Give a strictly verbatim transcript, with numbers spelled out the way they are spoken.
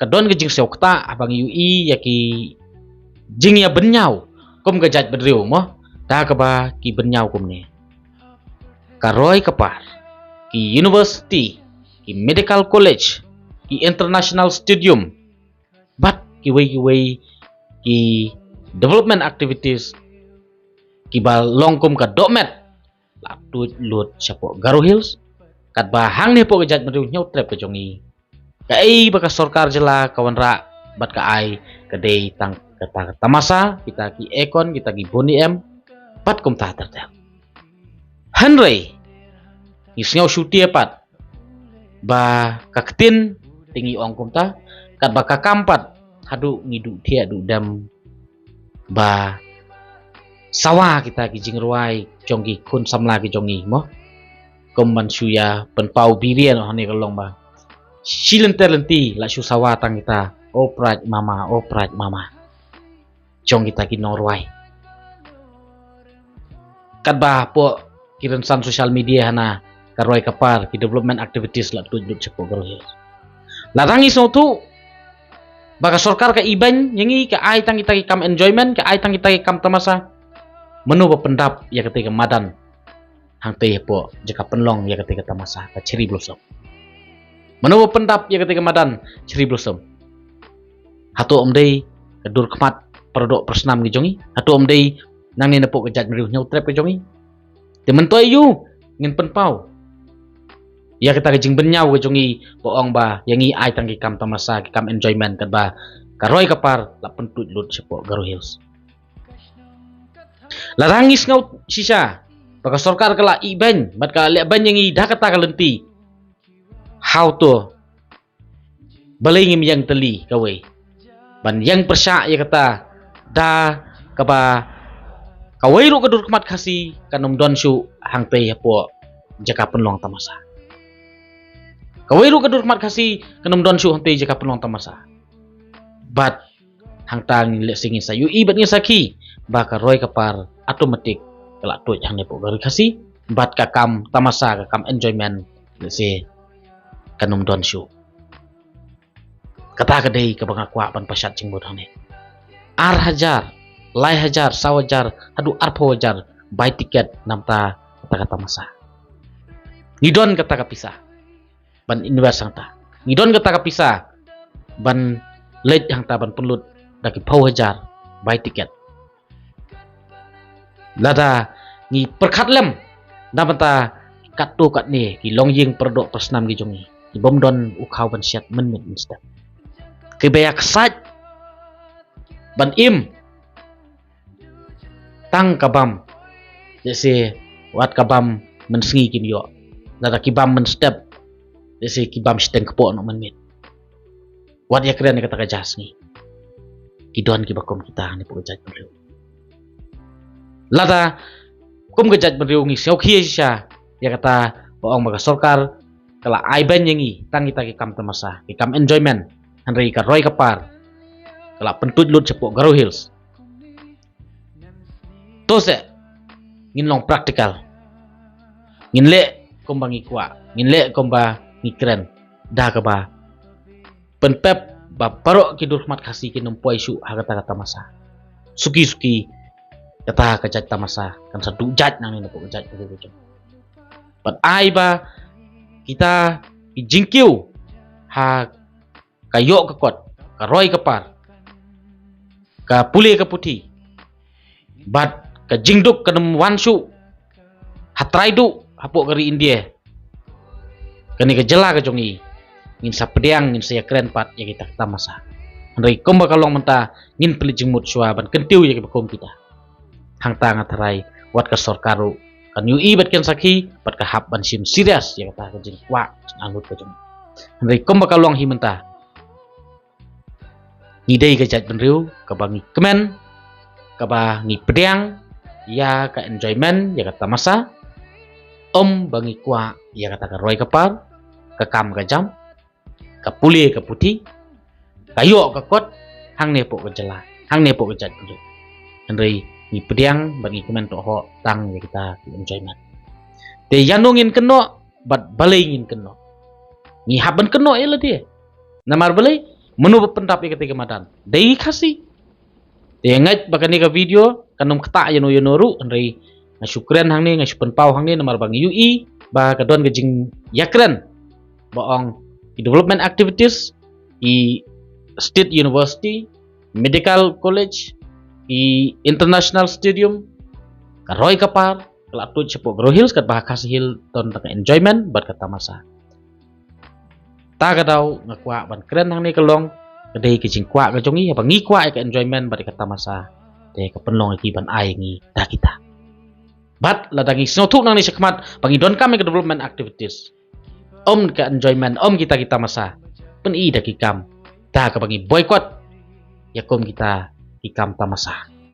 ka don ka jingsngewkta haba ngi ïohi ïa ki jingïabynñiaw kum ka jaitbynriew mo, da kaba ki bynñiaw kumne. Ka roi ka par, ki university, ki medical college, ki international stadium, bad kiwei kiwei ki development activities kiba long kum ka dohmet la tuid lut shapoh Garo Hills, katba hangne hapoh ka jaitbynriew Hynñiewtrep ka jong ngi, kaei ba ka sorkar jylla ka wanrah bad ka ai ka dei tang kata ka tamasa, kita ki aircon, kita ki bun em, bad kumta ter ter. Hynrei ngi sngew shutia pat ba ka ktien te ngi ong kumta, katba ka kam pat haduh ngi duh thiah duh dem ba sawa kita ki jingrwai jong ki khun samla ki jong ngi mo. Kum ban shu ïa pynpaw biria noh hangne ka long ba shi lynter lynti la shu sawa tang kita, o pride mama, o pride mama jong kita ki nongrwai. Katba hapoh ki rynsan social media hana ka roi ka par, ki development activities la tuid lut shapoh Garo Hills. Lada ngi sngewthuh ba ka sorkar ka ibeiñ ïa ngi, ka ai tang kita ki kam enjoyment, ka ai tang kita ki kam tamasa, mano ba pyndap ïa katei ka madan hangtei hapoh jaka pynlong ïa katei ka tamasa ka Cherry Blossom? Mano ba pyndap ïa katei ka madan Cherry Blossom? Hato ym dei ka dur khmat paradoh parasnam ki jong ngi? Hato ym dei nangne napoh ka jaitbynriew Hynñiewtrep ki jong ngi? Te mynta ïa u ngin pynpaw ïa kata ka jingbynñiaw ka jong ngi ba ong ba ïa ngi ai tang ki kam tamasa, ki kam enjoyment, katba ka roi ka par la pyntuid lut shapoh Garo Hills. Lada ngi sngew shisha ba ka sorkar ka la ibeiñ bad ka la lehbeiñ ïa ngi da kata ka lynti, hato balei ngim ïeng tylli kawei ban ïeng pyrshah ïa kata, da kaba kawei ruh ka dur khmat Khasi kan ym don shuh hangtei hapoh jaka pynlong tamasa. Kawei ruh ka dur khmat Khasi kan ym don shuh hangtei jaka pynlong tamasa. Bad hangta ngin lehse ngin sa ïohi bad ngin sakhi ba ka roi ka par automatic ka la tuid hangne hapoh ka ri Khasi, bad ka kam tamasa, ka kam enjoyment, lehse kan ym don shuh. Kata ka dei kaba nga kwah ban pashat jingmut hangne. Ar hajar, lai hajar, saw hajar haduh arphew hajar bai tiket namar kata ka tamasa. Ngi don kata ka pisa ban invest hangta. Ngi don kata ka pisa ban leit hangta ban pynlut da ki phew hajar bai tiket. Lada ngi pyrkhat lem na bynta katto katne ki longïing paradoh parasnam ki jong ngi, ki bym don u khaw ban shet mynmiet mynstep, kiba ïa ksaid ban im tang ka bam, lehse wat ka bam mynsngi kin ïoh, lada ki bam mynstep, lehse ki bam shiteng kpoh noh mynmiet. Wat ïa kren ïa kata ka jaka sngi. Ki don kiba kum kita hangne hapoh ka jaitbynriew. Lada kum ka jaitbynriew ngi sngewkhia shisha ïa kata ba ong ba ka sorkar ka la ai beiñ ïa ngi tang kita ki kam tamasa, ki kam enjoyment, hynrei ka roi ka par ka la pyntuid lut shapoh Garo Hills. To se ngin long practical. Ngin leh kumba ngi kwah, ngin leh kumba ngi kren, da kaba pynpep ba baroh ki dur khmat Khasi kin ym poi shuh ha kata ka tamasa. Suki suki kata ka jait tamasa kan sa duh jait nangne napoh ka jait ka jait. Bad ai ba kita ki jingkiew ha ka ïoh ka kot, ka roi ka par, ka pule ka puthi, bad ka jingduk kan ym wan shuh ha trai duh hapoh ka ri India. Kane ka jylla ka jong ngi, ngin sa pdiang, ngin sa ïa kren pat ïa kita ka tamasa. Hynrei kumba ka long mynta, ngin pynleit jingmut shuwa ban kyntiew ïa kiba kum kita. Hangta nga tharai wat ka sorkar ruh kan ïohi bad kan sakhi bad ka hap ban shim serious ïa kata ka jingkwah jingangnud ka jong ngi. Hynrei kumba ka long hi mynta, ngi dei ka jaitbynriew kaba ngi kmen, kaba ngi pdiang ïa ka enjoyment, ïa ka tamasa, ym ba ngi kwah ïa kata ka roi ka par, ka kam ka jam, ka pule ka puthi, ka ïoh ka kot hangne hapoh ka jylla, hangne hapoh ka jaitbynriew. Hynrei ngi pdiang bad ngi kmen tohhoh tang ïa kita ki enjoyment. Te ïano ngin kynnoh bad balei ngin kynnoh? Ngi hap ban kynnoh ïa lade. Namar balei? Mano ba pyndap ïa kata ka madan? Dei Khasi. Te ngeit ba kane ka video kan ym ktah ïano ïano ruh, hynrei nga shu kren hangne, nga shu pynpaw hangne namar ba ngi ïohi ba ka don ka jingïakren ba ong ki development activities, ki state university, medical college, ki international stadium, ka roi ka par ka la tuid shapoh Garo Hills, katba ha Khasi Hills don tang ka enjoyment bad ka tamasa. Ta ka daw nga kwah ban kren hangne ka long ka dei ka jingkwah ka jong ngi, haba ngi kwah ïa ka enjoyment bad ïa ka tamasa, te ka pynlong ïa ki ban ai ngi da kita. Bad lada ngi sngewthuh nangne shakhmat ba ngi donkam ïa ka development activities, ym ka enjoyment, ym kita ki tamasa, pyni da ki kam, da kaba ngi boycott ïa kum kita ki kam tamasa.